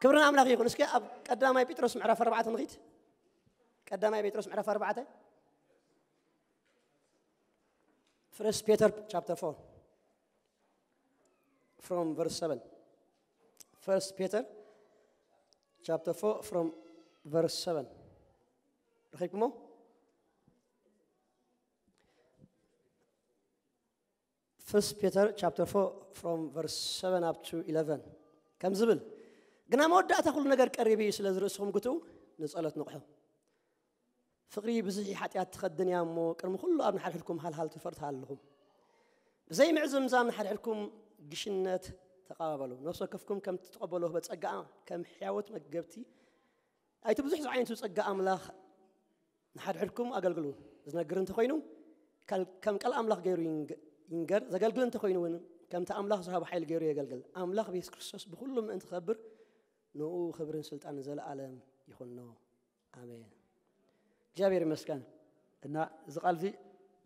ክብርን ኣምላኽ ይኹን። እስኪ ኣብ ቀዳማይ ጴጥሮስ ምዕራፍ ኣርባዕተ ንኺድ። ቀዳማይ ጴጥሮስ ምዕራፍ ኣርባዕተ፣ First Peter chapter four from verse seven. First Peter chapter four from verse seven. ረኺብኩሞ? First Peter chapter four from verse seven up to eleven ከም ዝብል፣ ግና መወዳእታ ኩሉ ነገር ቀሪቡ እዩ፣ ስለዚ ርእስኹም ግትኡ፣ ንጸሎት ንቕሑ። ፍቕሪ ብዝሒ ሓጢኣት ትኸድን እያ እሞ፣ ቅድሚ ኩሉ ኣብ ንሓድሕድኩም ሃልሃል ትፈርቱ ኣለኹም። ብዘይ ምዕዝምዛም ንሓድሕድኩም ግሽነት ተቐባበሉ። ነፍሲ ወከፍኩም ከም ትቐበሎ በጸጋ ከም ሕያወት መገብቲ፣ ኣይቲ ብዙሕ ዝዓይነቱ ጸጋ ኣምላኽ ንሓድሕድኩም ኣገልግሉ። ዝነግር እንተኾይኑ፣ ካል-፣ ከም ቃል ኣምላኽ ገይሩ ይንገ-፣ ይንገር። ዘገልግል እንተኾይኑ እውን፣ ከምቲ ኣምላኽ ዝሃቦ ሓይሊ ገይሩ የገልግል። ኣምላኽ ብየሱስ ክርስቶስ ብኹሉ ምእንቲ ክኸብር፣ ንኡ ክብርን ስልጣን ንዘለኣለም ይኹኖ። ኣሜን። እግዚኣብሔር ይመስገን። እና እዚ ቃል እዚ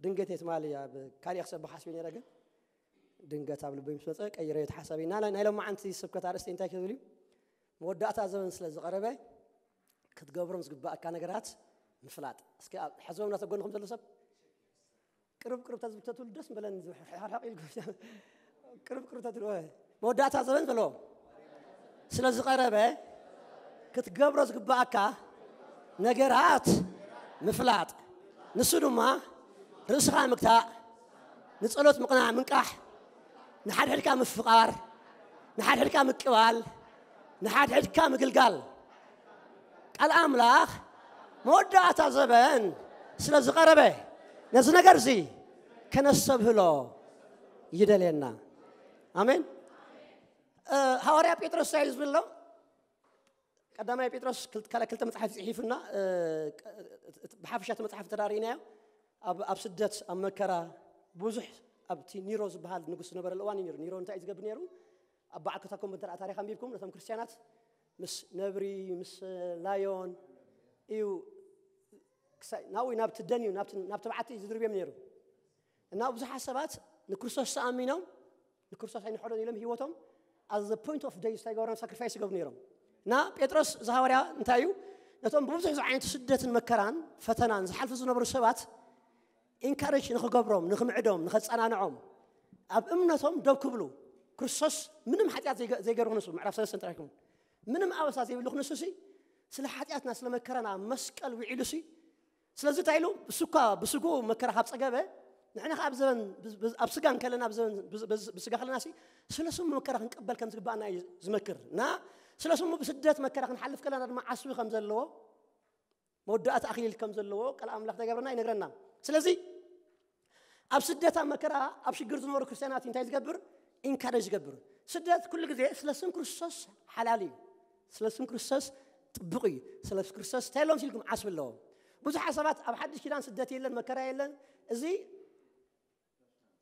ድንገት እየ ትማሊ ኣብ ካሊእ ክሰብኽ ሓስበ ነይረ፣ ግን ድንገት ኣብ ልበይ ምስ መጸ ቀይረዮ እቲ ሓሳበይ። እና ናይ፣ ናይ ሎማዓንቲ ስብከት ኣርእስቲ እንታይ ክብል እዩ? መወዳእታ ዘበን ስለ ዝቐረበ ክትገብሮም ዝግባኣካ ነገራት ምፍላጥ። እስኪ ኣብ፣ ሕዝቦም እናተጎንኹም ዘሎ ሰብ ቅርብ ቅርብ ተዝብተትሉ ደስ ምበለኒ። ዝሕርሕቕ ኢልኩም ቅርብ ቅርብ ተትብልዎ። መወዳእታ ዘበን ዘለዎ ስለ ዝቐረበ ክትገብሮ ዝግባኣካ ነገራት ምፍላጥ። ንሱ ድማ ርእስኻ ምግታእ፣ ንጸሎት ምቕናዕ፣ ምንቃሕ፣ ንሓድሕድካ ምፍቓር፣ ንሓድሕድካ ምቅባል፣ ንሓድሕድካ ምግልጋል። ቃል ኣምላኽ መወዳእታ ዘበን ስለ ዝቐረበ ነዚ ነገር እዚ ከነስተብህሎ ይደልየና። ኣሜን። እ፣ ሃዋርያ ጴጥሮስ እንታይ እዩ ዝብል ኣሎ? ቀዳማይ ጴጥሮስ ክልተ፣ ካልኣይ ክልተ መጽሓፍ ጽሒፉና፣ እ፣ ቅ-፣ እ፣ ብሓፈሻ እቲ መጽሓፍ ተዳሪእናዮ። ኣብ፣ ኣብ ስደት፣ ኣብ መከራ፣ ብዙሕ ኣብቲ ኒሮ ዝበሃል ንጉስ ዝነበረሉ እዋን እዩ ነይሩ። ኒሮ እንታይ እዩ ዝገብር ነይሩ? ኣብ በዓል ከተኮምብ እንተ ደኣ ታሪኽ ኣንቢብኩም፣ ነቶም ክርስትያናት ምስ ነብሪ፣ ምስ ላዮን እዩ ክሳይ ናብኡ ናብቲ ደን እዩ፣ ናብቲ፣ ናብቲ በዓቲ እዩ ዝድርብዮም ነይሩ። እና ብዙሓት ሰባት ንክርስቶስ ተኣሚኖም ንክርስቶስ ኣይንሕዶን ኢሎም ህይወቶም as the point of death እንታይ ይገብሩ? ሳክሪፋይስ ይገብሩ ነይሮም። እና ጴጥሮስ እዚ ሃዋርያ እንታይ እዩ? ነቶም ብብዙሕ ዝዓይነቱ ስደትን መከራን ፈተናን ዝሓልፉ ዝነበሩ ሰባት ኢንካሬጅ ንኽገብሮም፣ ንኽምዕዶም፣ ንኸጸናንዖም፣ ኣብ እምነቶም ደው ክብሉ፣ ክርስቶስ ምንም ሓጢኣት ዘይገ-፣ ዘይገሩ ክንሱ፣ ምዕራፍ ሰለስተ እንተ ረኺብኩም፣ ምንም ኣበሳ ዘይብሉ ክንሱ ሲ፣ ስለ ሓጢኣትና፣ ስለ መከራና ኣብ መስቀል ውዒሉ ሲ፣ ስለዚ እንታይ ኢሉ? እሱ እኳ ብስግኡ መከራ ካብ ጸገበ፣ ንሕና ከኣ ኣብ ዘበን፣ ብ-፣ ብ-፣ ኣብ ስጋ እንከለና፣ ኣብ ዘበን፣ ብ-፣ ብ-፣ ብስጋ ከለና ሲ፣ ስለ ስሙ መከራ ክንቀበል ከም ዝግባኣና እዩ ዝመክር። እና ስለ ስሙ ብስደት መከራ ክንሓልፍ ከለና ድማ ዓስቢ ከም ዘለዎ፣ መወዳእታ ኣኽሊል ከም ዘለዎ ቃል ኣምላኽ እንታይ ይገብረና? ይነግረና። ስለዚ ኣብ ስደት፣ ኣብ መከራ፣ ኣብ ሽግር ዝነበሩ ክርስትያናት እንታይ ዝገብር? ኢንካሬጅ ዝገብር። ስደት ኩሉ ግዜ ስለ ስም ክርስቶስ ሓላል እዩ። ስለ ስም ክርስቶስ ጥቡቕ እዩ። ስለ ስም ክርስቶስ እንታይ ኣለዎም ሲልኩም ዓስቢ ኣለዎም። ብዙሓት ሰባት ኣብ ሓድሽ ኪዳን ስደት የለን፣ መከራ የለን። እዚ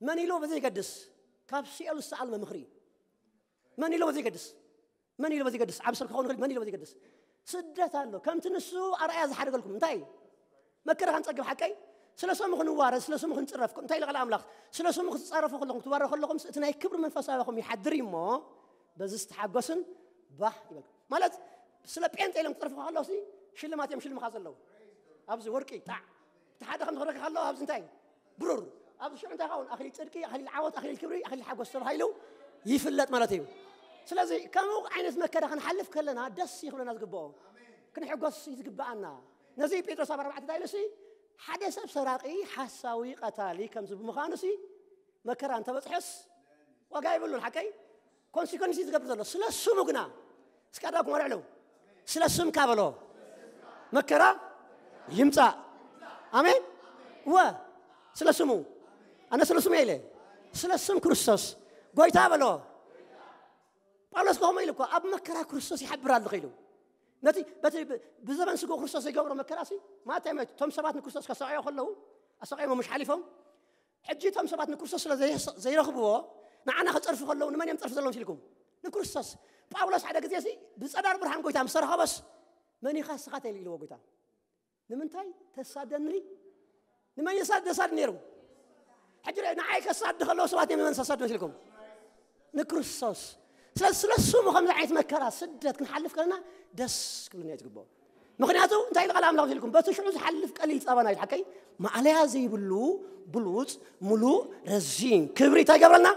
መን ኢሎ በዘይገድስ፣ ካብ ሲኦል ዝተኣልመ ምኽሪ እዩ። መን ኢሎ በዘይገድስ፣ መን ኢሎ በዘይገድስ፣ ዓብ ሰብ ክኸውን ይኽእል፣ መን ኢሎ በዘይገድስ። ስደት ኣሎ። ከምቲ ንሱ ኣርኣያ ዝሓደገልኩም እንታይ እዩ? መከራ ክንጸግብ ሓቀይ? ስለ ስሙ ክንዋረድ፣ ስለ ስሙ ክንጽረፍ። እንታይ ኢሉ ቃል ኣምላኽ? ስለ ስሙ ክትጸረፉ ከለኹም፣ ክትዋረዱ ከለኹም፣ እቲ ናይ ክብሪ መንፈስ ኣባኹም ይሓድር እዩ እሞ፣ በዚ ዝተሓጎስን ባህ ይበል። ማለት፣ ስለ ጴንጤ ኢሎም ክጸርፉ ከለዉ፣ ሲ፣ ሽልማት እዮም ሽልምኻ ዘለዉ። ኣብዚ ወርቂ፣ ጣዕ። እቲ ሓደ ከም ዝኽረካ ከለዉ፣ ኣብዚ እንታይ? ብሩር። ኣብዚ ሽዑ እንታይ ይኸውን? ኣኽሊል ጽድቂ፣ ኣኽሊል ዓወት፣ ኣኽሊል ክብሪ፣ ኣኽሊል ሓጎስ ተባሂሉ ይፍለጥ ማለት እዩ። ስለዚ፣ ከምኡ ዓይነት መከራ ክንሓልፍ ከለና፣ ደስ ይኽብለና ዝግብኦ። ክንሕጎስ እዩ ዝግብኣና። ነዚ ጴጥሮስ ኣብ ኣርባዕተ እንታይ ኢሉ ሲ፣ ሓደ ሰብ ሰራቒ፣ ሓሳዊ፣ ቀታሊ ከምዚ ብምዃኑ ሲ፣ መከራ እንተበጽሐስ ዋጋ የብሉን። ሓቀይ? ኮንሲኮንስ እዩ ዝገብር ዘሎ። ስለ ስሙ ግና፣ እስኪ ኣዳኩም ኣልዕሉ። ስለ ስምካ በሎ። መከራ ይምጻእ። ኣሜን? እወ። ስለ ስሙ። ኣነ ስለ ስሙ ኢለ። ስለ ስም ክርስቶስ። ጎይታ በሎ። ጳውሎስ ከምኡ ኢሉ እኮ፣ ኣብ መከራ ክርስቶስ ይሓብር ኣለኹ ኢሉ። ነቲ፣ በቲ ብ-፣ ብዘበን ስግኡ ክርስቶስ ዘይገብሮ መከራ ሲ፣ ማለት እንታይ ማለት? እቶም ሰባት ንክርስቶስ ከሰቃዮ ከለዉ፣ ኣሰቃዮሞ ምሽ ሓሊፎም፣ ሕጂ እቶም ሰባት ንክርስቶስ ስለ ዘይስ-፣ ዘይረኽብዎ፣ ንዓና ክጸርፉ ከለዉ፣ ንመን እዮም ጸርፊ ዘለዎም ሲልኩም? ንክርስቶስ። ጳውሎስ ሓደ ግዜ ሲ፣ ብጸዳል ብርሃን ጎይታ ምስ ተረኸበስ፣ መን ኢኻ እስኻ ተይሉ ኢልዎ ጎይታ። ንምንታይ ተሳደኒ? ንመን የሳድ-፣ ዘሳድ ነይሩ? ሕጂ ርአ፣ ንዓይ ከሳድ ከለዉ ሰባት እዮም ንመን ዘሳድ መሲልኩም? ንክርስቶስ። ስለ ስለ ስሙ ከምዚ ዓይነት መከራ ስደት ክንሓልፍ ከለና ደስ ክብልና እዩ ዝግብኦ። ምክንያቱ እንታይ ኢሉ ቃል ኣምላኽ ኢልኩም በቲ ሽዑ ዝሓልፍ ቀሊል ጸባና እዩ ሓቀይ ማእለያ ዘይብሉ ብሉጽ ሙሉእ ረዚን ክብሪ እንታይ ይገብረልና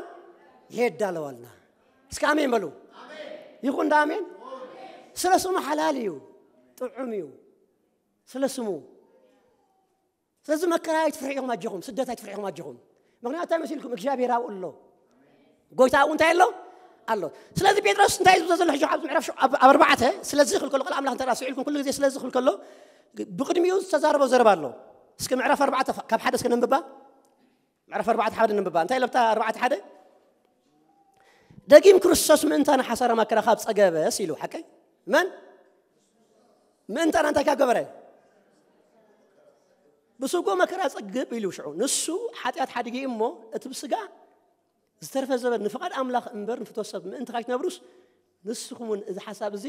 የዳለዋልና። እስከ ኣሜን በሉ። ይኹን ዳ ኣሜን። ስለ ስሙ ሓላል እዩ፣ ጥዑም እዩ። ስለ ስሙ ስለዚ መከራ ኣይትፍርሕኹም ኣጆኹም፣ ስደት ኣይትፍርሕኹም ኣጆኹም። ምክንያቱ እንታይ መሲልኩም እግዚኣብሔር ኣብኡ ኣሎ። ጎይታ ኣብኡ እንታይ ኣሎ ኣሎ። ስለዚ ጴጥሮስ እንታይ ዝብሎ ዘሎ ሕጂ ኣብዚ ምዕራፍ ሸው- ኣብ ኣብ ኣርባዕተ ስለዚ ክብል ከሎ ቃል ኣምላኽ እንተ ስዒልኩም ኩሉ ግዜ ስለዚ ክብል ከሎ ብቅድሚኡ ዝተዛረቦ ዘረባ ኣሎ። እስከ ምዕራፍ ኣርባዕተ ካብ ሓደ እስከ ነንብባ። ምዕራፍ ኣርባዕተ ሓደ ነንብባ እንታይ ለብታ ኣርባዕተ ሓደ ደጊም ክርስቶስ ምእንታና ሓሳረ መከራ ካብ ጸገበስ ኢሉ ሓቀይ መን ምእንታና እንታይ ካብ ገበረ ብስጎ መከራ ጸግብ ኢሉ ሽዑ ንሱ ሓጢኣት ሓዲጊ እሞ እቲ ብስጋ ዝተርፈ ዘበን ንፍቓድ ኣምላኽ እምበር ንፍትወት ሰብ ምእንቲ ካይትነብሩስ ንስኹም እውን እዚ ሓሳብ እዚ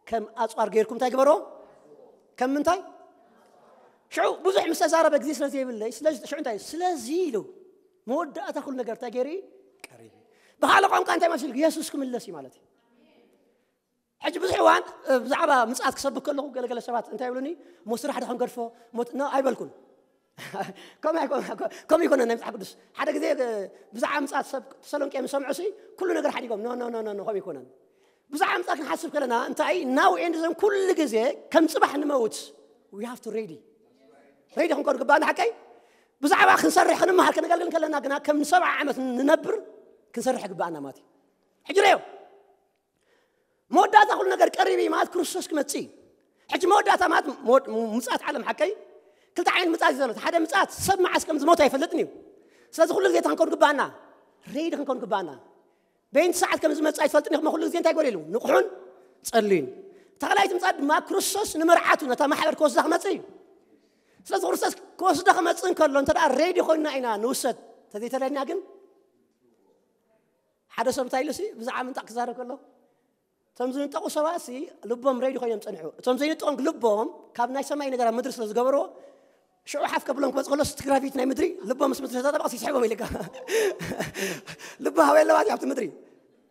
ከም ኣጽዋር ገይርኩም እንታይ ግበሮ ከም ምንታይ ሽዑ ብዙሕ ምስ ተዛረበ ግዜ ስለ ዘይብለይ ስለዚ ሽዑ እንታይ ስለዚ ኢሉ መወዳእታ ኩሉ ነገር እንታይ ገይሩ ቀሪቡ ብካልእ ቋንቋ እንታይ መሲሉ የሱስ ክምለስ እዩ ማለት እዩ ሕጂ ብዙሕ እዋን ብዛዕባ ምጽኣት ክሰብክ ከለኹ ገለገለ ሰባት እንታይ ይብሉኒ ሞ ስራሕ ዶ ክንገድፎ ኣይበልኩን ከምኡ ይኮነ ናይ መፅሓፍ ቅዱስ ሓደ ግዜ ብዛዕባ ምፅኣት ሰብ ተሰሎንቄ ምስ ሰምዑ ሲ ኩሉ ነገር ሓዲጎም ኖ ኖ ከምኡ ይኮነን ብዛዕባ ምፅኣት ክንሓስብ ከለና እንታይ ናው ኤንድ ዘን ኩሉ ግዜ ከም ፅባሕ ንመውት we have to ready ready ክንኮን ግባና ሓቀይ ብዛዕባ ክንሰርሕ ክንመሃር ከነገልግል ከለና ግና ከም ሰብዓ ዓመት ንነብር ክንሰርሕ ግባኣና ማለት እዩ ሕጂ ረዮ መወዳእታ ኩሉ ነገር ቀሪብ እዩ ማለት ክርስቶስ ክመጽእ እዩ ሕጂ መወዳእታ ማለት ምጻት ዓለም ሓቀይ ክልተ ዓይነት ምጻት እዩ ዘሎ ሓደ ምጻት ሰብ መዓስ ከም ዝሞት ኣይፈልጥን እዩ ስለዚ ኩሉ ግዜ ክንከውን ግባና ሬዲ ክንከውን ግባና በይንቲ ሰዓት ከም ዝመጽእ ኣይትፈልጥን ኢኹም ኩሉ ግዜ እንታይ ጎደሉ ንቑሑን ጸልዩን ተኸላይቲ ምጻት ድማ ክርስቶስ ንመርዓቱ ነታ ማሕበር ክወስዳ ክመጽእ እዩ ስለዚ ክርስቶስ ክወስዳ ክመጽእ እንከሎ እንተ ሬዲ ኮይንና ኢና ንውሰድ ተዘይተለና ግን ሓደ ሰብ እንታይ ኢሉ ሲ ብዛዕባ ምንጣቕ ክዛረብ ከሎ እቶም ዝንጠቑ ሰባት ሲ ልቦም ሬዲ ኮይኖም ጸንሑ እቶም ዘይንጠቑም ልቦም ካብ ናይ ሰማይ ነገር ኣብ ምድሪ ስለ ዝገበርዎ ሽዑ ሓፍ ከብሎም ክመጽእ ከሎ ስትግራቪት ናይ ምድሪ ልቦም ምስ ምድሪ ተጣበቕ ሲስሕቦም ኢልካ ልቦ ሃበ ኣለባት ኣብቲ ምድሪ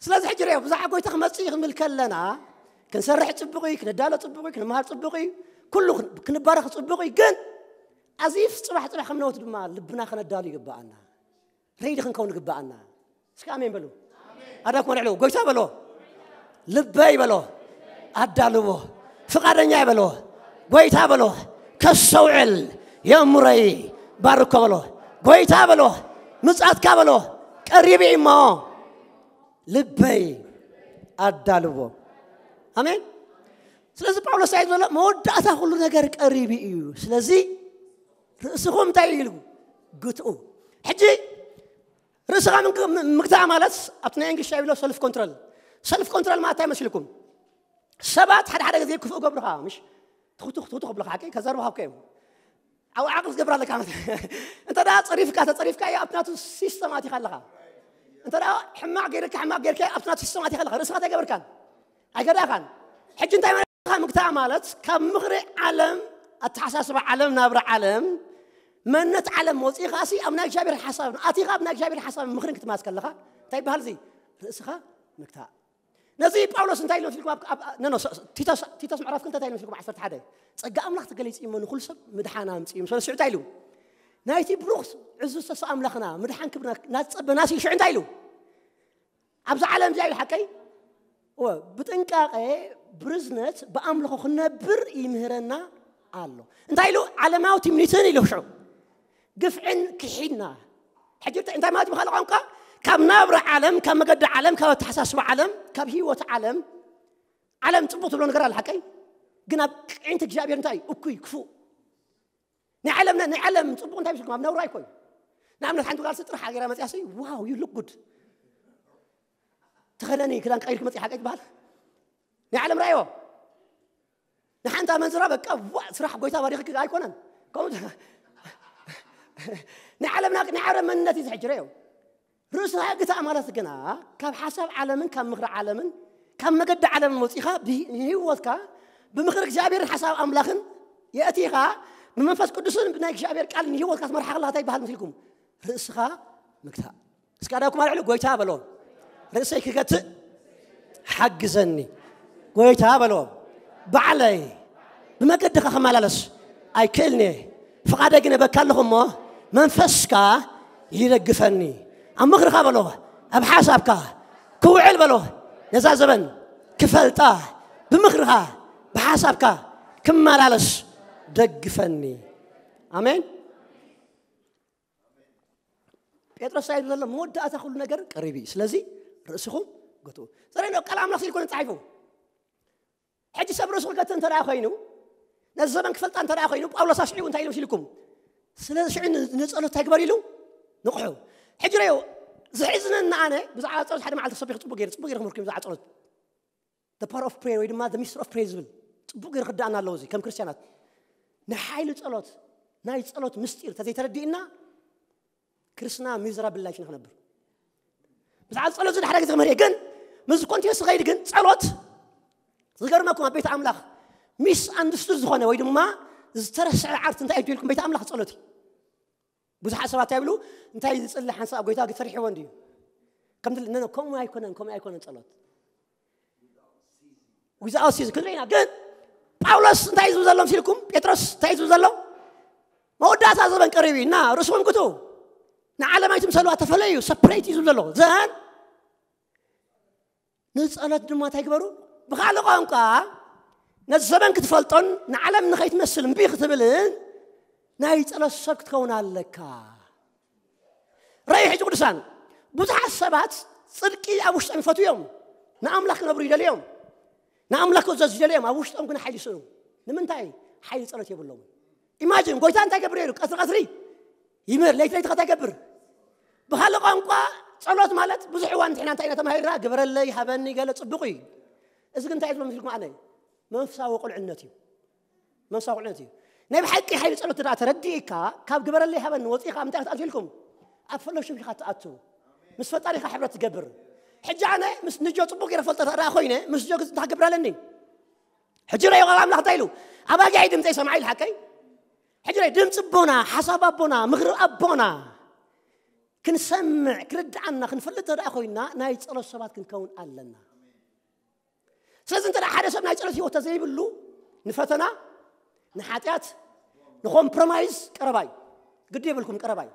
ስለዚ ሕጂ ሪኦ ብዛዕባ ጎይታ ክመጽእ እዩ ክንብል ከለና ክንሰርሕ ጽቡቕ እዩ ክነዳሎ ጽቡቕ እዩ ክንመሃር ጽቡቕ እዩ ኩሉ ክንባረኽ ጽቡቕ እዩ ግን ኣዚፍ ጽባሕ ጽባሕ ከም ነወት ድማ ልብና ከነዳሉ ይግባኣና ሬዲ ክንከውን ይግባኣና እስከ ኣሜን በሉ ኣዳኩም ኣልዕሉ ጎይታ በሎ ልበይ በሎ ኣዳልዎ ፍቃደኛ በሎ ጎይታ በሎ ከስተውዕል የእምሮይ ባርኮ በሎ ጎይታ በሎ ምጻትካ በሎ ቀሪብ እሞ ልበይ ኣዳልዎ ኣሜን ስለዚ ጳውሎስ ኣይ ዘሎ መወዳእታ ኩሉ ነገር ቀሪብ እዩ ስለዚ ርእስኹም እንታይ ኢሉ ግትኡ ሕጂ ርእስኻ ምግታእ ማለት ኣብቲ ናይ እንግሊሽ ይብሎ ሰልፍ ኮንትሮል ሰልፍ ኮንትሮል ማለት እንታይ መሲልኩም ሰባት ሓደ ሓደ ግዜ ክፉእ ገብሩኻ ምሽ ትኽቱ ክትኽቱ ክብልኻ ሓቂ ከዘርብኻ እኮ እዮም ኣብ ዓቕሊ ዝገብር ኣለካ እንተ ደኣ ፀሪፍካ ተፀሪፍካ እዩ ኣብቲ ናቱ ሲስተም ኣቲኻ ኣለኻ እንተ ደኣ ሕማቕ ገይርካ ሕማቕ ገይርካ ኣብቲ ናቱ ሲስተም ኣቲኻ ኣለኻ ርእስኻ እንታይ ገበርካን ኣይገዳእኻን ሕጂ እንታይ ምግታእ ማለት ካብ ምኽሪ ዓለም ኣተሓሳስባ ዓለም ናብራ ዓለም መንነት ዓለም ወፂእኻ ሲ ኣብ ናይ እግዚኣብሔር ሓሳብ ኣቲኻ ኣብ ናይ እግዚኣብሔር ሓሳብ ምኽርን ክትማስ ከለኻ እንታይ ይበሃል እዚ ርእስኻ ምግታእ ነዚ ጳውሎስ እንታይ ኢሉ መስልኩም ቲቶስ ምዕራፍ ክንተ እንታይ ኢሉ መስልኩም ዓሰርተ ሓደ ጸጋ ኣምላኽ ተገሊጹ እዩ ንኹሉ ሰብ ምድሓን ኣምጽኡ ምስ ስዑ እንታይ ኢሉ ናይቲ ብሩኽ ዕዙዝ ተስፋ ኣምላኽና ምድሓን ክብርና ናዝጸበና ሲ ሽዑ እንታይ ኢሉ ኣብዚ ዓለም እዚኣ እዩ ሓቀይ ብጥንቃቄ ብርዝነት ብኣምልኾ ክነብር ይምህረና ኣሎ እንታይ ኢሉ ዓለማዊ ትምኒትን ኢሉ ሽዑ ግፍዕን ክሒድና ሕጂ እንታይ ማለት ብካልእ ቋንቋ ካብ ናብራ ዓለም ካብ መገዲ ዓለም ካብ ኣተሓሳስባ ዓለም ካብ ህይወት ዓለም ዓለም ፅቡቅ ትብሎ ነገር ኣለ ሓቀይ ግን ኣብ ቅዒንቲ እግዚኣብሔር እንታይ እኩይ ክፉእ ናይ ዓለም ናይ ዓለም ጽቡቕ እንታይ ምስልኩም ኣብ ነውራ ኣይኮይ ንኣብነት ሓንቲ ጓል ስጥራሕ ሃገራ መጽያ ሲ ዋው ዩ ሉክ ጉድ ተኸደኒ ክዳን ቀይርክ መጽያ ሓቀይ ትበሃል ናይ ዓለም ራእዮ ንሓንቲ ኣመንዝራ በቃ ዋ ስራሕ ጎይታ ባሪኽክ ኣይኮነን ከምኡ ናይ ዓለምና ናይ ዓለም መንነት እዩ ዝሕጅ ረዮ ርእስኻ ግታእ ማለት ግና ካብ ሓሳብ ዓለምን ካብ ምኽሪ ዓለምን ካብ መገዲ ዓለምን ወፂኻ ንህይወትካ ብምኽሪ እግዚኣብሔርን ሓሳብ ኣምላኽን የእቲኻ ብመንፈስ ቅዱስን ብናይ እግዚኣብሔር ቃል ንህይወትካ ትመርሓ ከለካ እንታይ ይበሃል ምስልኩም ርእስኻ ምግታእ እስካ ዳኩም ኣልዕሉ ጎይታ በሎ ርእሰይ ክገትእ ሓግዘኒ ጎይታ በሎ። ባዕለይ ብመገድኻ ክመላለስ ኣይክእልን'የ። ፍቓደይ ግን እበካ ኣለኹ እሞ መንፈስካ ይደግፈኒ። ኣብ ምኽርኻ በሎ፣ ኣብ ሓሳብካ ክውዕል በሎ። ነዛ ዘበን ክፈልጣ ብምኽርኻ ብሓሳብካ ክመላለስ ደግፈኒ። ኣሜን። ጴጥሮስ እንታይ ይብል ዘሎ? መወዳእታ ኩሉ ነገር ቀሪቡ እዩ። ስለዚ ርእስኹም ገትኡ። ዘረይ ነው ቃል ኣምላኽ ሲልኮነ ጻሒፉ። ሕጂ ሰብ ርእሱ ክገትእ እንተ ደኣ ኮይኑ፣ ነዚ ዘመን ክፈልጣ እንተ ደኣ ኮይኑ፣ ጳውሎስ ኣሽዒቡ እንታይ ኢሉ ሲልኩም? ስለዚ ሽዑ ን-፣ ንጸሎት እንታይ ግበር ኢሉ? ንቕሑ። ሕጂ ረዮ፣ ዝሕዝነና ኣነ፣ ብዛዕባ ጸሎት ሓደ መዓልቲ ሰቢኹ ጽቡቅ ገይሩ፣ ጽቡቅ ገይሩ ክምህርኩም ብዛዕባ ጸሎት። The power of prayer ወይ ድማ the mystery of prayer ዝብል ጽቡቅ ገይሩ ክዳኣና ኣለዎ። እዚ ከም ክርስትያናት ንሓይሊ ጸሎት፣ ናይ ጸሎት ምስጢር ተዘይተረዲእና ክርስትና ሚዘራብል ላይፍ ንኽነብር። ብዛዕባ ጸሎት ዝድሕረ ግዜ ክምህር እየ፣ ግን ምስ ኮንቴክስት ዝኸይድ ግን ጸሎት ዝገርመኩም ኣብ ቤት ኣምላኽ ሚስ ኣንድስቱድ ዝኾነ ወይ ድማ ዝተረስዐ ዓርት እንታይ እዩ ኢልኩም? ቤት ኣምላኽ ጸሎት እዩ። ብዙሓት ሰባት እንታይ ይብሉ? እንታይ ዝጽሊ ሓንሳብ ጎይታ ፈሪሕዎ እንድዩ? ከምቲ ነ-፣ ከምኡ ኣይኮነን፣ ከምኡ ኣይኮነን ጸሎት። ዊዛኣውት ሲዝ ክንርኢ ኢና። ግን ጳውሎስ እንታይ እዩ ዝብል ዘሎ ሲልኩም? ጴጥሮስ እንታይ እዩ ዝብል ዘሎ? መወዳእታ ዘበን ቀሪቡ እዩ እና ርእስኹም ግቱ። ንዓለም ኣይትምሰልዋ፣ ተፈለዩ፣ ሰፕሬት እዩ ዝብል ዘሎ። ዘን ንጸሎት ድማ እንታይ ግበሩ? ብኻልእ ቋንቋ ነቲ ዘበን ክትፈልጦን ንዓለም ንኸይትመስል እምቢ ክትብልን ናይ ጸሎት ሰብ ክትከውን ኣለካ። ረኣዩ ሕጂ ቅዱሳን፣ ብዙሓት ሰባት ጽድቂ ኣብ ውሽጦም ይፈትዉ እዮም። ንኣምላኽ ክነብሩ ይደልዩ እዮም። ንኣምላኽ ክእዘዙ ይደልዩ እዮም። ኣብ ውሽጦም ግን ሓይሊ ይስእኑ። ንምንታይ? ሓይሊ ጸሎት የብሎም። ኢማጂን፣ ጎይታ እንታይ ገብር ነይሩ? ቀትሪ ቀትሪ ይምህር፣ ለይቲ ለይቲ እንታይ ገብር? ብኻልእ ቋንቋ ጸሎት ማለት ብዙሕ እዋን ንሕና እንታይ ኢና ተማሂርና? ግበረለይ፣ ሃበኒ፣ ገለ ጽቡቕ እዩ። እዚ ግን እንታይ እዩ ዝብል መስልኩም ኣነ? መንፈሳዊ ቁልዕነት እዩ። መንፈሳዊ ቁልዕነት እዩ። ናይ ብሓቂ ሓይሊ ጸሎት እንተ ደኣ ተረዲእካ፣ ካብ ግበረለይ ሃበኒ ወጺእካ ምንታይ ክትኣቱ ኢልኩም? ኣብ ፈሎሺፕ ኢኻ ትኣቱ። ምስ ፈጣሪኻ ሕብረት ትገብር። ሕጂ ኣነ ምስ ንጆ ጽቡቕ ገይረ ፈልጦ እንተ ደኣ ኮይነ፣ ምስ ጆ እንታይ ክገብር ኣለኒ? ሕጂ ረኣዩ ቃል ኣምላኽ እንታይ ኢሉ? ኣባጊዐይ ድምፀይ ሰምዓ ኢሉ ሓቀይ? ሕጂ ረኣዩ ድምፂ ኣቦና፣ ሓሳብ ኣቦና፣ ምኽሪ ኣቦና ክንሰምዕ፣ ክርድኣና፣ ክንፈልጥ እንተ ደኣ ኮይንና፣ ናይ ጸሎት ሰባት ክንከውን ኣለና። ስለዚ እንተ ደኣ ሓደ ሰብ ናይ ጸሎት ህይወት ተዘይብሉ፣ ንፈተና፣ ንሓጢኣት፣ ንኮምፕሮማይዝ ቀረባ እዩ። ግዲ የብልኩም፣ ቀረባ እዩ።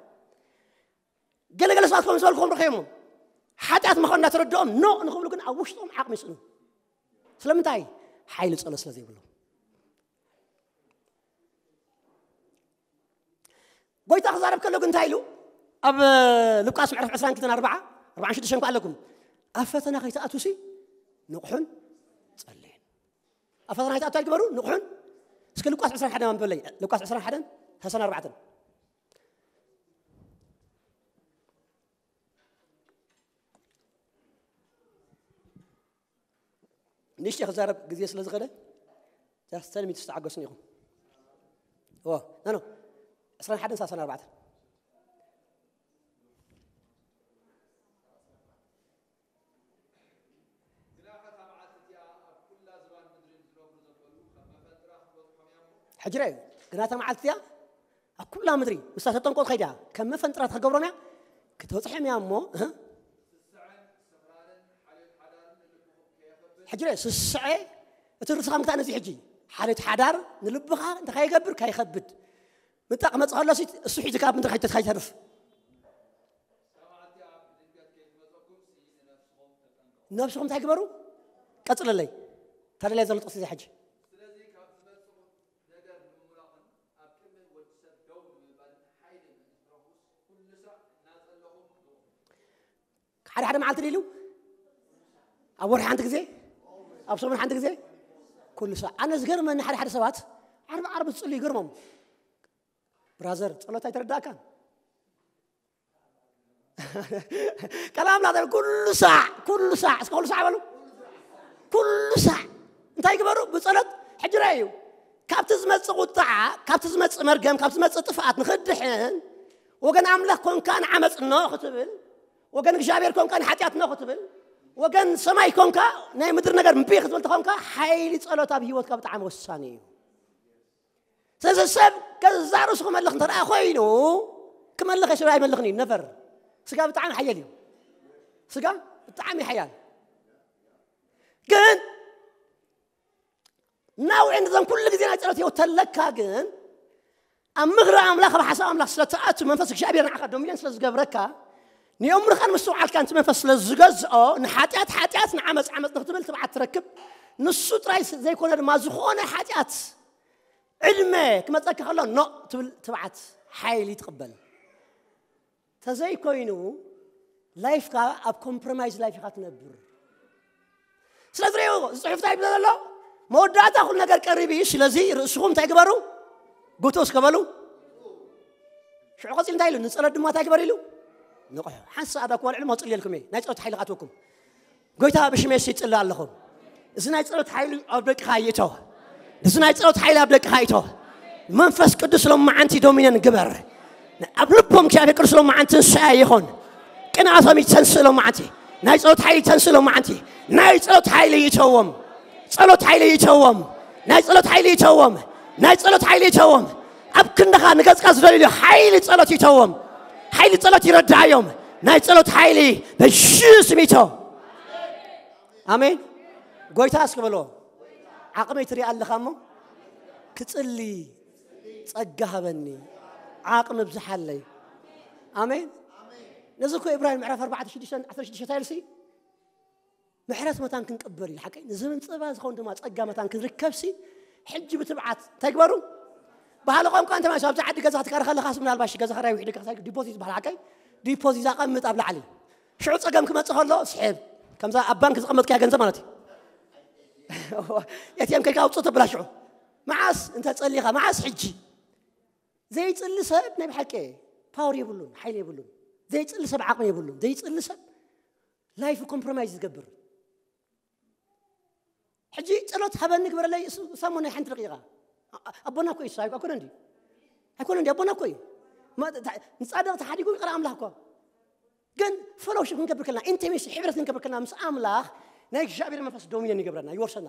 ገለገለ ሰባት ከም ዝበልኩም ረኺቦም ሓጢኣት ምዃኑ እናተረድኦም ኖ ንኽብሉ ግን ኣብ ውሽጦም ዓቕሚ ይስእኑ። ስለምንታይ? ሓይሊ ጸሎት ስለ ዘይብሎም። ጎይታ ክዛረብ ከሎ ግን እንታይ ኢሉ? ኣብ ሉቃስ ምዕራፍ ዕስራን ክልተን ኣርባዓ፣ ኣርባዓን ሽዱሽተን እኳ ኣለኩም። ኣብ ፈተና ከይትኣትዉሲ ንቕሑን ጸልዩን። ኣብ ፈተና ከይትኣትዉ ኣይግበሩ፣ ንቕሑን። እስኪ ሉቃስ ዕስራን ሓደን ኣንብበለይ። ሉቃስ ዕስራን ሓደን፣ ሰላሳን ኣርባዕተን። ንእሽተይ ክዛረብ ግዜ ስለ ዝኸደ፣ just ten minutes ተዓገሱኒ ኢኹም። እዎ፣ ኖ፣ ኖ፣ ዕስራን ሓደን ሰላሳን ኣርባዕተን። ሕጂ ርኣዩ፣ ግና እታ መዓልቲ እቲኣ ኣብ ኩላ ምድሪ ምስታ ተጠንቆ ትኸይድ እያ፣ ከም መፈንጥራ ክትገብሮም እያ፣ ክትበጽሖም እያ እሞ፣ እህ? ሕጂ ርኣዩ፣ ስስዐ፣ እቲ ርእስኻ ምግታእ ነዚ ሕጂ፣ ሓልዮት ሓዳር ንልብኻ እንታይ ከይገብር፣ ከይኸብድ። ምጣ ክመጽእ ከሎ ሲ-፣ እሱ ሒዙ ካብ ምድሪ ከይተ-፣ ከይተርፍ። ነብስኹም እንታይ ግበሩ? ቀጽለለይ። ተደላይ ዘሎ ጥቕሲ እዚ ሕጂ። ሓደ ሓደ መዓልቲ ድዩ ኢሉ? ኣብ ወርሒ ሓንቲ ግዜ? ኣብ ሰሙን ሓንቲ ግዜ? ኩሉ ሳዕ። ኣነ ዝገርመኒ ሓደ ሓደ ሰባት ዓርቢ ዓርቢ ዝጽሉ ይገርሞም። ብራዘር፣ ጸሎት ኣይተረዳእካን? ቃል ኣምላኽ እንታይ ይብል? ኩሉ ሳዕ፣ ኩሉ ሳዕ፣ እስከ ኩሉ ሳዕ በሉ። ኩሉ ሳዕ እንታይ ግበሩ? ብጸሎት። ሕጂ ርኣዩ፣ ካብቲ ዝመጽእ ቁጥዓ፣ ካብቲ ዝመጽእ መርገም፣ ካብቲ ዝመጽእ ጥፍኣት ንኽድሕን፣ ወገን ኣምላኽ ኮንካ ንዓመጽ ኖ ክትብል፣ ወገን እግዚኣብሔር ኮንካ ንሓጢኣት ኖ ክትብል፣ ወገን ሰማይ ኮንካ ናይ ምድሪ ነገር እምቢ ክትብል ተኾንካ፣ ሓይሊ ጸሎት ኣብ ህይወትካ ብጣዕሚ ወሳኒ እዩ። ስለዚ ሰብ ገዛእ ርእሱ ክመልኽ እንተ ደኣ ኮይኑ፣ ክመልኽ እየ፣ ሰብ ኣይመልኽን እዩ፣ ነቨር። ስጋ ብጣዕሚ ሓያል እዩ። ስጋ ብጣዕሚ ሓያል። ግን ናው ኤንድ ዘን ኩሉ ግዜ ናይ ጸሎት ህይወት ተለካ ግን ኣብ ምኽሪ ኣምላኽ ኣብ ሓሳብ ኣምላኽ ስለ ትኣቱ መንፈስ እግዚኣብሔር ንዓኻ ዶሚኔን ስለ ዝገብረካ ንየምርኻን ምስትውዓልካን እቲ መንፈስ ስለ ዝገዝኦ ንሓጢኣት ሓጢኣት ንዓመፅ ዓመፅ ንክትብል ትብዓት ትረክብ። ንሱ ጥራይ ዘይኮነ ድማ ዝኾነ ሓጢኣት ዕድመ ክመፀካ ከሎ ኖ ትብል ትብዓት ሓይሊ ትቕበል። ተዘይኮይኑ ላይፍካ ኣብ ኮምፕሮማይዝ ላይፍ ኢኻ ትነብር። ስለዚ ሪኦ እዚ ፅሑፍ እንታይ ይብለ ዘሎ? መወዳእታ ኩሉ ነገር ቀሪቡ እዩ። ስለዚ ርእስኹም እንታይ ግበሩ? ጉቱ እስከ በሉ። ሽዑ ቀፂሉ እንታይ ኢሉ? ንፀሎት ድማ እንታይ ግበር ኢሉ? ንቑሑ። ሓንሳእ ኣዳ እኮ ልዕሊ መፅልየልኩም እየ። ናይ ፀሎት ሓይሊ ካትወኩም ጎይታ ብሽመይ ይፅሊ ኣለኹም። እዚ ናይ ጸሎት ሓይሊ ኣብ ደቅኻ ይእቶ። እዚ ናይ ጸሎት ሓይሊ ኣብ ደቅኻ ይእቶ። መንፈስ ቅዱስ ሎማዓንቲ ዶሚነን ግበር። ኣብ ልቦም እግዚኣብሔር ቅዱስ ሎማዓንቲ ትንሳኤ ይኹን። ቅንኣቶም ይተንስእ ሎማዓንቲ። ናይ ጸሎት ሓይሊ ይተንስእ ሎማዓንቲ። ናይ ጸሎት ሓይሊ ይእተዎም። ጸሎት ሓይሊ ይእተዎም። ናይ ጸሎት ሓይሊ ይእተዎም። ናይ ጸሎት ሓይሊ ይእተዎም። ኣብ ክንድኻ ንገጽካ ዝደልዩ ሓይሊ ጸሎት ይእተዎም። ሓይሊ ጸሎት ይረዳዮም። ናይ ጸሎት ሓይሊ በሽስም ይእቶ። ኣሜን። ጎይታ እስኪ በሎ። ዓቕመይ ትሪኢ ኣለኻ እሞ ክጽሊ ጸጋ ሃበኒ፣ ዓቕሚ ብዝሓለይ። ኣሜን። ነዚ እኮ እብራሂም ምዕራፍ ኣርባዕተ ሽዱሽተ ዓሰርተ ሽዱሽተ ኢልሲ ምሕረት መታን ክንቅበል ኢሉ ሓቀይ ንዘመን ጸባ ዝኸውን ድማ ጸጋ መታን ክንርከብሲ ሕጂ ብትብዓት እንታይ ግበሩ? ባህሊ ቋንቋ እንተ ማለት ኣብዚ ዓዲ ገዛ ክትቀር ከለኻስ ምናልባሽ ገዛ ኸራይ ውሕድ ከሳይ ዲፖዚት ዝበሃል ሓቀይ ዲፖዚት ኣቐምጥ ኣብ ላዕሊ ሽዑ ጸገም ክመጽእ ከሎ ስሕብ ከምዛ ኣብ ባንክ ዝቐመጥካያ ገንዘብ ማለት እዩ። ኤቲኤም ከይካ ኣውፅእ ተብላ ሽዑ መዓስ እንተ ጸሊኻ መዓስ ሕጂ ዘይጽሊ ሰብ ናይ ብሓቂ ፓወር የብሉን ሓይሊ የብሉን። ዘይጽሊ ሰብ ዓቕሚ የብሉን። ዘይጽሊ ሰብ ላይፍ ኮምፕሮማይዝ ዝገብር ሕጂ ጸሎት ሃበኒ ግበረለይ እሱ ሳሞ ናይ ሓንቲ ደቂቓ ኣቦና እኮ እዩ ኣይኮነ እንዲ ኣይኮነ እንዲ ኣቦና እኮ እዩ። ንጻድቕ ተሓዲጉ ይቕረ ኣምላኽ እኮ ግን ፈሎውሽፕ ክንገብር ከለና ኢንቲሜሲ ሕብረት ክንገብር ከለና ምስ ኣምላኽ ናይ እግዚኣብሔር መንፈስ ዶሚነን ይገብረና ይወርሰና።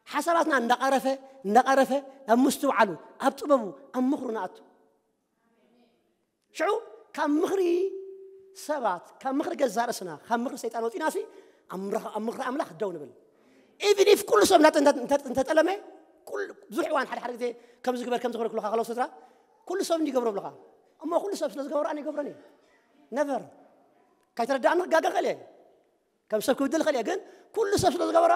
ሓሳባትና እንዳቐረፈ እንዳቐረፈ ናብ ምስትውዓሉ ኣብ ጥበቡ ኣብ ምኽሩ ንኣቱ። ሽዑ ካብ ምኽሪ ሰባት ካብ ምኽሪ ገዛ ርእስና ካብ ምኽሪ ሰይጣን ወፂና ሲ ኣብ ምኽሪ ኣምላኽ ደው ንብል። ኢቭን ኢፍ ኩሉ ሰብ እንተጠለመ ብዙሕ እዋን ሓደ ሓደ ግዜ ከምዚ ግበር ከምዚ ክብለኩልካ ከለው ስድራ ኩሉ ሰብ እንዲገብሮ ብልኻ እሞ ኩሉ ሰብ ስለ ዝገበሩ ኣነ ይገብረን እዩ። ነቨር ካይተረዳእኒ ክጋገ ክእል እየ ከም ሰብ ክብድል ክእል እየ ግን ኩሉ ሰብ ስለ ዝገበሮ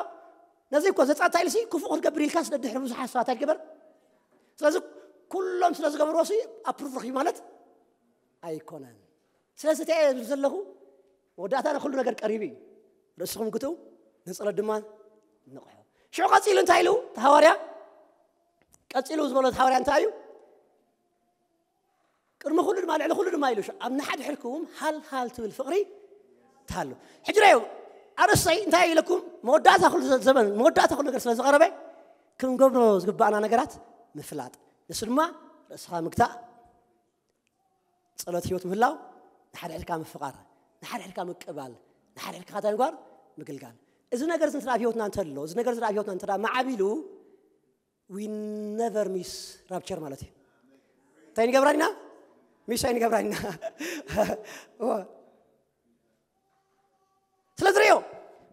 ነዚ እኮ ዘፃታ ኢልሲ ክፉእ ክትገብር ኢልካ ስለ ድሕሪ ብዙሓት ሰባት ኣይትገበር። ስለዚ ኩሎም ስለ ዝገበርዎ ሲ ኣፕሩቭ ረኪቡ ማለት ኣይኮነን። ስለዚ እንታይ እየ ዝብል ዘለኹ መወዳእታ ንኩሉ ነገር ቀሪቡ እዩ። ርእስኹም ግትኡ ንፀሎት ድማ ንቕሑ። ሽዑ ቀፂሉ እንታይ ኢሉ እቲ ሃዋርያ ቀፂሉ ዝበሎ እቲ ሃዋርያ እንታይ እዩ? ቅድሚ ኩሉ ድማ ልዕሊ ኩሉ ድማ ኢሉ ኣብ ንሓድሕድኩም ሃል ሃል ትብል ፍቕሪ ትሃሉ። ሕጂ ራዩ ኣርእስተይ እንታይ ኢለኩም መወዳእታ ኩሉ ዘበን መወዳእታ ኩሉ ነገር ስለ ዝቐረበ ክንገብሮ ዝግባኣና ነገራት ምፍላጥ ንሱ ድማ ርእስኻ ምግታእ ጸሎት ህይወት ምህላው ንሓድሕድካ ምፍቓር ንሓድሕድካ ምቅባል ንሓድሕድካ እንታይ ምግባር ምግልጋል። እዚ ነገር እዚ እንተ ኣብ ህይወትና እንተሎ እዚ ነገር እዚ ኣብ ህይወትና እንተ መዓቢሉ we never miss rapture ማለት እዩ። እንታይ ንገብራ ኢና? ሚስ ኣይንገብራ ኢና። ስለዚ ሪኦ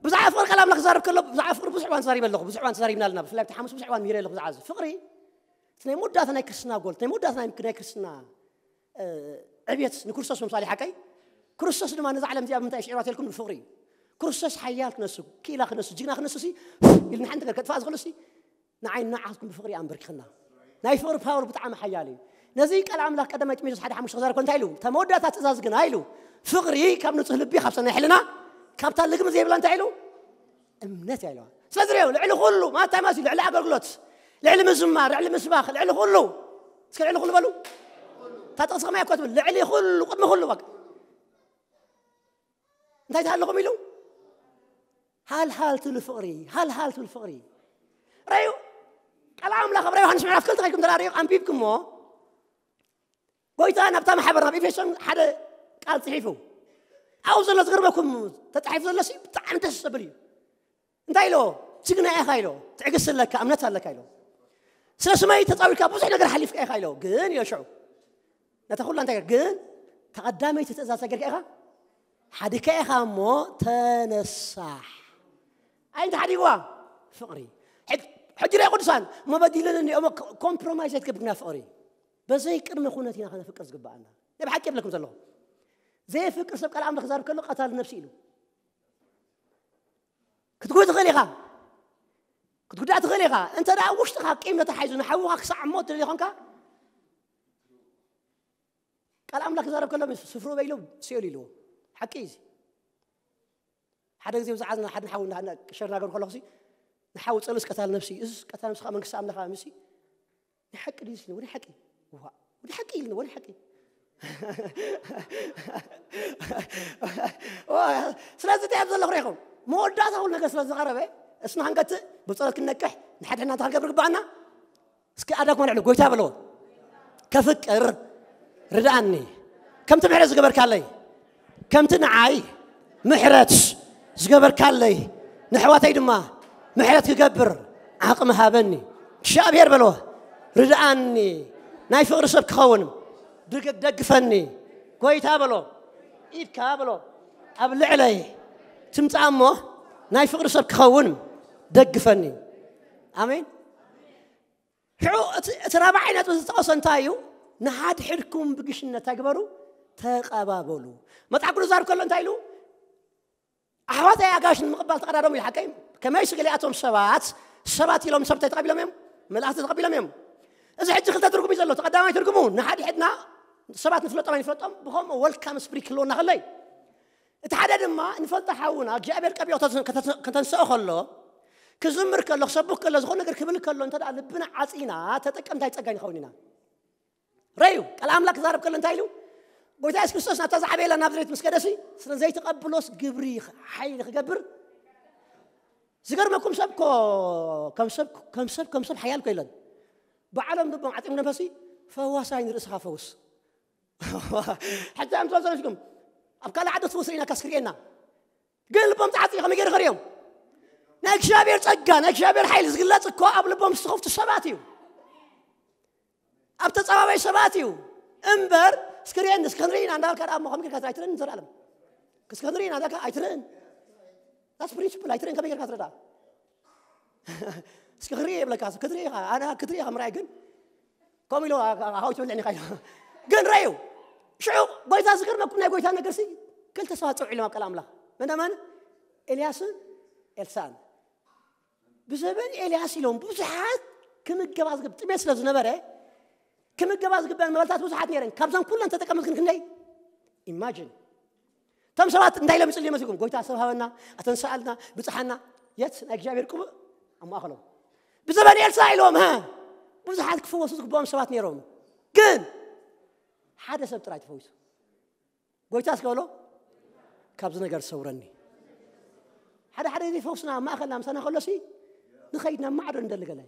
ብዛዕባ ፍቅሪ ቃል ኣምላኽ ክዛረብ ከሎ ብዛዕባ ፍቅሪ ብዙሕ እዋን ተዛሪበ ኣለኹ። ብዙሕ እዋን ተዛሪብና ኣለና። ብፍላይ ኣብቲ ሓሙስ ብዙሕ እዋን ምሂረ ኣለኹ ብዛዕባ እዚ ፍቅሪ። እቲ ናይ መወዳእታ ናይ ክርስትና ጎል ናይ መወዳእታ ናይ ክርስትና ዕብየት ንክርስቶስ ምምሳል ሓቀይ። ክርስቶስ ድማ ነዛ ዓለም እዚኣ ብምንታይ ሽዒራተልኩም ንፍቅሪ እዩ። ክርስቶስ ሓያል ክነሱ ክኢላ ክነሱ ጅግና ክነሱ ሲ ኢልና ሓንቲ ነገር ከጥፋእ ዝኽእሉ ሲ ንዓይ ንዓትኩም ብፍቕሪ ኣንበርኪኽና። ናይ ፍቕሪ ፓወር ብጣዕሚ ሓያል እዩ። ነዚ ቃል ኣምላኽ ቀዳማይ ጢሞቴዎስ ሓደ ሓሙሽተ ክዛረብ እንታይ ኢሉ? እታ መወዳእታ ትእዛዝ ግና ኢሉ ፍቕሪ ካብ ንጹህ ልቢ ካብ ሰናይ ሕልና ካብታ ልግሚ ዘይብላ እንታይ ኢሉ? እምነት እያ ኢለዋ። ስለዚ ሪኦ ልዕሊ ኩሉ ማታይ ማሲ ልዕሊ ኣገልግሎት ልዕሊ ምዝማር ልዕሊ ምስባኽ ልዕሊ ኩሉ እስከ ልዕሊ ኩሉ በሉ። እታ ጥቕሲ ከማይ እኮ ትብል ልዕሊ ኩሉ ቅድሚ ኩሉ በቃ እንታይ ትሃለኹም ኢሉ ሃልሃል ትብሉ ፍቕሪ ሃልሃል ትብሉ ፍቕሪ ረዩ ቃል ኣምላኽ ኣብ ዮሃንስ ምዕራፍ ክልተ ከይኩም ተራሪዮ ኣንቢብኩሞ ጎይታ ናብታ ማሕበር ናብ ኤፌሶን ሓደ ቃል ፅሒፉ ኣብኡ ዘሎ ዝገርመኩም ተፃሒፉ ዘሎ ብጣዕሚ ደስ ዘብል እዩ እንታይ ኢሎ ጅግና ኢኻ ኢሎ ትዕግስቲ ኣለካ እምነት ኣለካ ኢሎ ስለ ስመይ ተፃዊርካ ብዙሕ ነገር ሓሊፍካ ኢኻ ኢሎ ግን ኢሎ ሽዑ ነታ ኩላ እንታይ ግን ተቐዳመይቲ ትእዛዝ ተገርካ ኢኻ ሓዲካ ኢኻ እሞ ተነሳሕ ኣይንተ ሓዲግዋ ፍቕሪ። ሕጂ ናይ ቅዱሳን መበዲለኒ እሞ ኮምፕሮማይዝ ኣይትገብርና ፍቕሪ። በዘይ ቅድመ ኩነት ኢና ከነፍቅር ዝግባኣና። ናይ ብሓቂ የብለኩም ዘለኹ። ዘይፍቅር ሰብ ቃል ኣምላኽ ክዛረብ ከሎ ቀታል ነፍሲ ኢሉ ክትጉ ትኽእል ኢኻ። ክትጉዳእ ትኽእል ኢኻ። እንተ ደኣ ውሽጥኻ ቂም ተታሓይዙ ንሓውኻ ክሳዕ ሞት ትደሊ ኾንካ ቃል ኣምላኽ ክዛረብ ከሎ ስፍሩ በይሉ ሲኦል ኢልዎ። ሓቂ እዩ። ሓደ ግዜ ብዛዕባ ሓደ ሓው ሸር ናገር ከለኹ ንሓው ጸሉስ ቀታል ነፍሲ እስ ቀታል ነፍሲ መንግስቲ ኣምላኽ ምስ ናይ ሓቂ ድዩ ወደ ሓቂ ወደ ሓቂ ኢልና ወደ ሓቂ ስለዚ እንታይ ኣብ ዘለኹ ሬኹም መወዳእታ ኩሉ ነገር ስለ ዝቐረበ እስና ክንገትእ ብፀሎት ክንነቅሕ ንሓድሕና እንታይ ክንገብር ግባኣና እስኪ ኣዳግማ ልዕሉ ጎይታ በለዎ ከፍቅር ርድኣኒ ከምቲ ምሕረት ዝገበርካለይ ከምቲ ንዓይ ምሕረት ዝገበርካለይ ንሕዋተይ ድማ ምሕረት ክገብር ዓቕሚ ሃበኒ እግዚኣብሔር በሎ ርድኣኒ ናይ ፍቕሪ ሰብ ክኸውን ድግ- ደግፈኒ ጎይታ በሎ ኢድካ በሎ ኣብ ልዕለይ ትምፃእ እሞ ናይ ፍቕሪ ሰብ ክኸውን ደግፈኒ ኣሜን ሽዑ እቲ እቲ ራብዓይ ነጥቢ ዝጠቐሶ እንታይ እዩ ንሓድሕድኩም ብግሽነት እንታይ ግበሩ ተቐባበሉ መፅሓፍ ቅዱስ ዛር ከሎ እንታይ ኢሉ ኣሕዋተይ ኣጋሽ ንምቕባል ተቐዳደሙ ኢሉ ሓቀይ ከመይ ስገሊኣቶም ሰባት ሰባት ኢሎም ሰብ እንታይ ተቐቢሎም እዮም መልኣኽቲ ተቐቢሎም እዮም እዚ ሕጂ ክልተ ትርጉም እዩ ዘሎ ተቐዳማይ ትርጉሙ ንሓድሕድና ሰባት ንፍለጦም ኣይንፍለጦም ብኸምኡ ወልካም ስፕሪክ ክህልወና ከለይ እቲ ሓደ ድማ ንፈልጦ ሓውና እግዚኣብሔር ቀቢኦ ከተንስኦ ከሎ ክዝምር ከሎ ክሰብኽ ከሎ ዝኾነ ነገር ክብል ከሎ እንተ ልብና ዓፂና ተጠቀምቲ ኣይፀጋይ ንኸውን ኢና ረዩ ቃል ኣምላክ ክዛረብ ከሎ እንታይ ኢሉ ጎይታ የሱስ ክርስቶስ ናብታ ዝዓበየላ ናብ ዝሬት ምስ ከደሲ ስለ ዘይተቐብሎስ ግብሪ ሓይሊ ክገብር ዝገርመኩም ሰብ ኮ ከም ሰብ ከም ሰብ ከም ሰብ ሓያል ኮ የለን ባዕሎም ልቦም ዓፂም ነፈሲ ፈዋሳይ ንርእስኻ ፈውስ ሕጂ ኣምፅኦ ዘለሽኩም ኣብ ካልእ ዓዲ ትፍውስ ርኢና ካስክርኤና ግን ልቦም ተዓፂ ከመይ ገይሩ ከሪኦም ናይ እግዚኣብሔር ፀጋ ናይ እግዚኣብሔር ሓይሊ ዝግለፅ እኮ ኣብ ልቦም ዝተኸፍቱ ሰባት እዩ ኣብ ተፀባባይ ሰባት እዩ እምበር ስክሪን እስክንሪና እንዳልካ ደኣ እሞ ከመይ ጌርካ ኣይትርእን ዘላለም እስክንሪና እንዳልካ ኣይትርእን ስ ፕሪንስፕል ኣይትርእን ከመይ ጌርካ ትረዳ እስኪ ክርኢ የብለካ ክትርኢ ኢኻ ኣነ ክትርኢ ኢኻ ምርኣይ ግን ከምኡ ኢሎ ሃው ትብልዕኒ ኢኻ ኢሎ ግን ረዩ ሽዑ ጎይታ ዝገርመኩም ናይ ጎይታ ነገር ሲ ክልተ ሰባት ፀውዒሎም ኣብ ቃል ኣምላኽ መን መን ኤልያስን ኤልሳን ብዘበን ኤልያስ ኢሎም ብዙሓት ክምገባ ዝግብ ጥሜት ስለ ዝነበረ ክምገባ ዝግበአን መበልታት ብዙሓት ነይረን ካብዘን ኩለን ተጠቀምት ግን ክንደይ ኢማጂን እቶም ሰባት እንታይ ኢሎም ይፅልዩ መሲልኩም ጎይታ ሰብ ሃበና ኣተንስኣልና ብፅሓና የት ናይ እግዚኣብሔር ቅቡእ ኣብ ማእኸሎም ብዘበን ኤልሳ ኢሎም ብዙሓት ክፍወሱ ዝግብኦም ሰባት ነይሮም ግን ሓደ ሰብ ጥራይ ተፈዊሱ ጎይታ እስከ በሎ ካብዚ ነገር ሰውረኒ ሓደ ሓደ ግዜ ፈውስና ኣብ ማእኸልና ምሳና ከሎሲ ንኸይድ ናብ ማዕዶ እንደሊ ገለ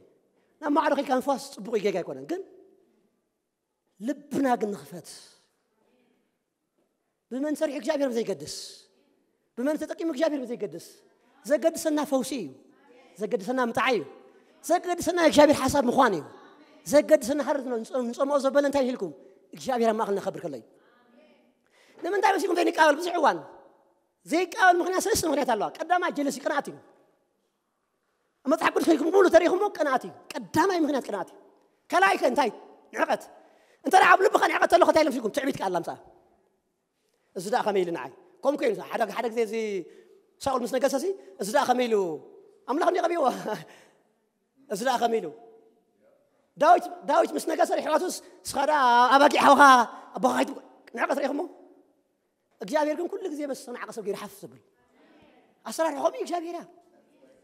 ናብ ማዕዶ ከይድካ ምፍዋስ ፅቡቕ ጌጋ ኣይኮነን ግን ልብና ግን ንኽፈት ብመን ሰሪሑ እግዚኣብሔር ዘይገድስ ብመን ተጠቂሙ እግዚኣብሔር ዘይገድስ ዘገድሰና ፈውሲ እዩ ዘገድሰና ምጣዓይ እዩ ዘገድሰና እግዚኣብሔር ሓሳብ ምዃን እዩ ዘገድሰና ሃር ንፀምኦ ዘበለ እንታይ ኢልኩም እግዚኣብሔር ኣብ ማእኸል ነኸብር ከሎ እዩ ንምንታይ መሲልኩም ዘይንቃበል ብዙሕ እዋን ዘይቃበል ምክንያት ሰለስተ ምክንያት ኣለዋ ቀዳማይ ጀለሲ ቅንኣት እዩ መፅሓፍ ቅዱስ ከይኩም ሙሉ ተሪኹሞ ቅንኣት እዩ ቀዳማይ ምክንያት ቅንኣት እዩ ካልኣይ ከ እንታይ ንዕቀት እንተ ኣብ ልብኻ ንዕቀት ተሎ ከታይ ለምሲልኩም ትዕቢት ከኣላ ምፃ እዚ ደኣ ከመይ ኢሉ ንዓይ ከምኡ ከይኑ ሓደ ሓደ ግዜ እዚ ሳኡል ምስ ነገሰ እዚ ደኣ ከመይ ኢሉ ኣምላኽ እንዲ ቀቢዎ እዚ ደኣ ከመይ ኢሉ ዳዊት ዳዊት ምስ ነገሰ ሪሕዋቱስ ስኻ ደኣ ኣባጊዕ ሓውኻ ኣቦኻ ንዕቀት ሪኢኹሞ እግዚኣብሔር ግን ኩሉ ግዜ በስ ንዓቐ ሰብ ገይሩ ሓፍ ዘብል ኣሰራርሖም እዩ እግዚኣብሔር እያ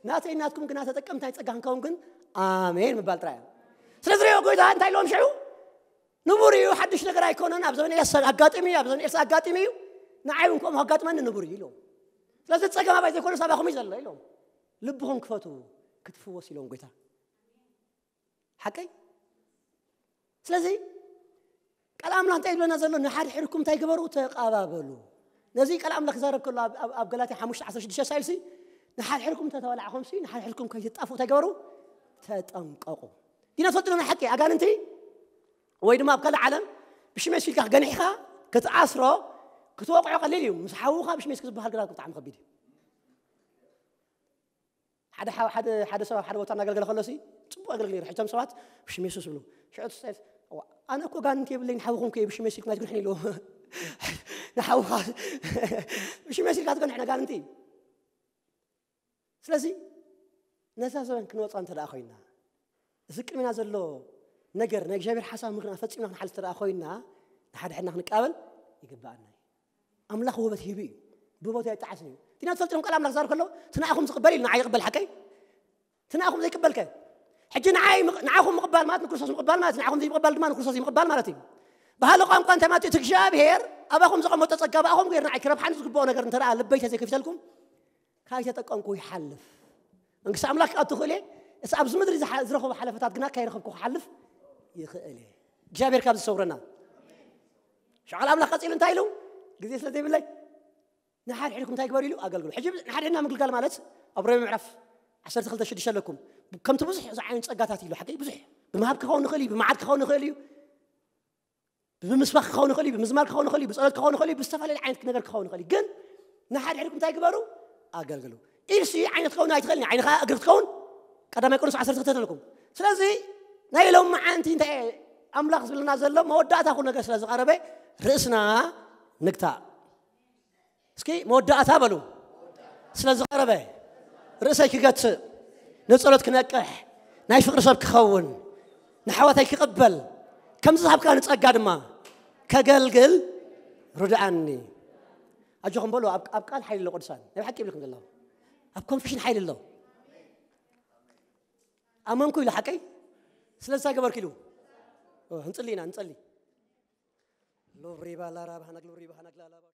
ናተይ ናትኩም ግና ተጠቀምቲ ናይ ፀጋ ክንከውን ግን ኣሜን ምባል ጥራይ እያ ስለዚ ሪኦ ጎይታ እንታይ ኢሎም ሽዑ ንቡር እዩ ሓድሽ ነገር ኣይኮነን ኣብ ዘመን ኤልያስ ኣጋጢሚ እዩ ኣብ ዘመን ኤልሳ ኣጋጢሚ እዩ ንዓይ እውን ከምኡ ኣጋጥመኒ ንቡር እዩ ኢሎም ስለዚ ፀገም ኣባይ ዘይኮነ ሳባኹም እዩ ዘሎ ኢሎም ልብኹም ክፈቱ ክትፍወስ ኢሎም ጎይታ ሓቀይ ስለዚ ቃል ኣምላኽ እንታይ ይብለና ዘሎ ንሓድሕድኩም እንታይ ግበሩ ተቃባበሉ ነዚ ቃል ኣምላኽ ክዛረብ ከሎ ኣብ ገላትያ ሓሙሽተ ዓሰርተ ሽዱሽተ ሳይልሲ ንሓድሕድኩም ተተባላዕኹምሲ ንሓድሕድኩም ከይትጣፉ እንታይ ግበሩ ተጠንቀቁ ዲና ትፈልጡ ናይ ሓቂ ኣጋንንቲ ወይ ድማ ኣብ ካልእ ዓለም ብሽሜስ ኢልካ ገኒሕካ ክትኣስሮ ክትወቅዖ ቀሊል እዩ ምስ ሓውኻ ብሽሜስ ክዝበሃል ግዳ ብጣዕሚ ከቢድ እዩ ሓደ ሓ- ሓደ ሓደ ሰብ ኣብ ሓደ ቦታ እናገልገለ ከሎ ሲ ጽቡቅ ኣገልግል ነይሩ። ሕቶም ሰባት ብሽም የሱስ ብሉ። ሽዑ እቲ ሰብ "እዋ፣ ኣነ እኮ ጋንንቲ የብለይ ንሓውኹም ከ ብሽም የሱስ ኢልኩም ኣይትግርሕን" ኢሉ። ንሓውኻ ብሽም የሱስ ኢልካ ትገንሕ ነጋንንቲ። ስለዚ ነዛ ዘበን ክንወፃ እንተ ደኣ ኮይና፣ እዚ ቅድሚና ዘሎ ነገር ናይ እግዚኣብሔር ሓሳብ ምኽንያት ፈጺምና ክንሓልፍ እንተ ደኣ ኮይና፣ ንሓድሕድና ክንቃበል ይግብኣና እዩ። ኣምላኽ ውበት ሂቡ እዩ። ብቦታ ይጠዓስ እዩ። ቲና ትፈልጥሎም ቃል ኣምላኽ ዛር ከሎ ትንኣኹም ዝቕበል ኢሉ ንዓ ይቕበል ሓቀይ ትንኣኹም ዘይቅበልከ ሕጂ ንዓይ ምቕ- ንዓኹም ምቕባል ማለት ንክርስቶስ ምቕባል ማለት ንዓኹም ዘይምቕባል ድማ ንክርስቶስ ዘይምቕባል ማለት እዩ። ባህሊ ቋንቋ እንታይ ማለት እዩ? እቲ እግዚኣብሔር ኣባኹም ዘቐመጦ ጸጋ ብኣኹም ገይሩ ንዓይ ክረብሓኒ ዝግብኦ ነገር እንተ ደኣ ልበይ ተዘይከፊተልኩም ካይተጠቀምኩ ይሓልፍ። መንግስቲ ኣምላኽ ክኣቱ ክእል እየ። እስ ኣብዚ ምድሪ ዝሓ- ዝረኸቦ ሓለፈታት ግና ካይረኸብኩ ክሓልፍ ይኽእል እየ። እግዚኣብሔር ካብ ዝሰውረና ሸዓል ኣምላኽ ቀፂሉ እንታይ ኢሉ? ግዜ ስለ ዘይብለይ ንሓድሕድኩም እንታይ ግበሩ ኢሉ? ኣገልግሉ። ሕጂ ንሓድሕድና ምግልጋል ማለት ኣብ ሮሜ ምዕራፍ ዓሰርተ ክልተ ሽዱሽተ ኣለኩም። ከምቲ ብዙሕ ዝዓይን ጸጋታት ኢሉ ሓቂ ብዙሕ ብምሃብ ክኸውን ይኽእል እዩ፣ ብመዓድ ክኸውን ይኽእል እዩ፣ ብምስባኽ ክኸውን ይኽእል እዩ፣ ብምዝማር ክኸውን ይኽእል እዩ፣ ብጸሎት ክኸውን ይኽእል እዩ፣ ብዝተፈላለየ ዓይነት ነገር ክኸውን ይኽእል እዩ። ግን ንሓድሕድኩም እንታይ ግበሩ? ኣገልግሉ። ኢድሲ ዓይነት ክኸውን ኣይትኽእልን፣ ዓይንኻ እግሪ ክትከውን ቀዳማይ ቆሮንቶስ ዓሰርተ ክልተ ኣለኩም። ስለዚ ናይ ሎም መዓንቲ እንታይ ኣምላኽ ዝብልና ዘሎ መወዳእታ ኩሉ ነገር ስለ ዝቐረበ ርእስና ንግታእ። እስኪ መወዳእታ በሉ። ስለ ዝቐረበ ርእሰይ ክገትእ፣ ንጸሎት ክነቅሕ፣ ናይ ፍቕሪ ሰብ ክኸውን፣ ንሓዋታይ ክቕበል፣ ከምዚ ዝሃብካ ንጸጋ ድማ ከገልግል ርድኣኒ። ኣጆኹም በሉ። ኣብ ኣብ ቃል ሓይሊ ኣሎ ቅዱሳን። ናይ ሓቂ ይብልኩም ዘለኹ። ኣብ ኮንፊሽን ሓይሊ ኣሎ። ኣመንኩ ኢሉ ሓቀይ ስለ ዝሳይ ገበርኩ ኢሉ። ኦ፣ ህንጽሊ ኢና፣ ህንጸሊ። ሎብሪባ ላራባ ሃናግ ሎብሪባ ሃናግ ላላባ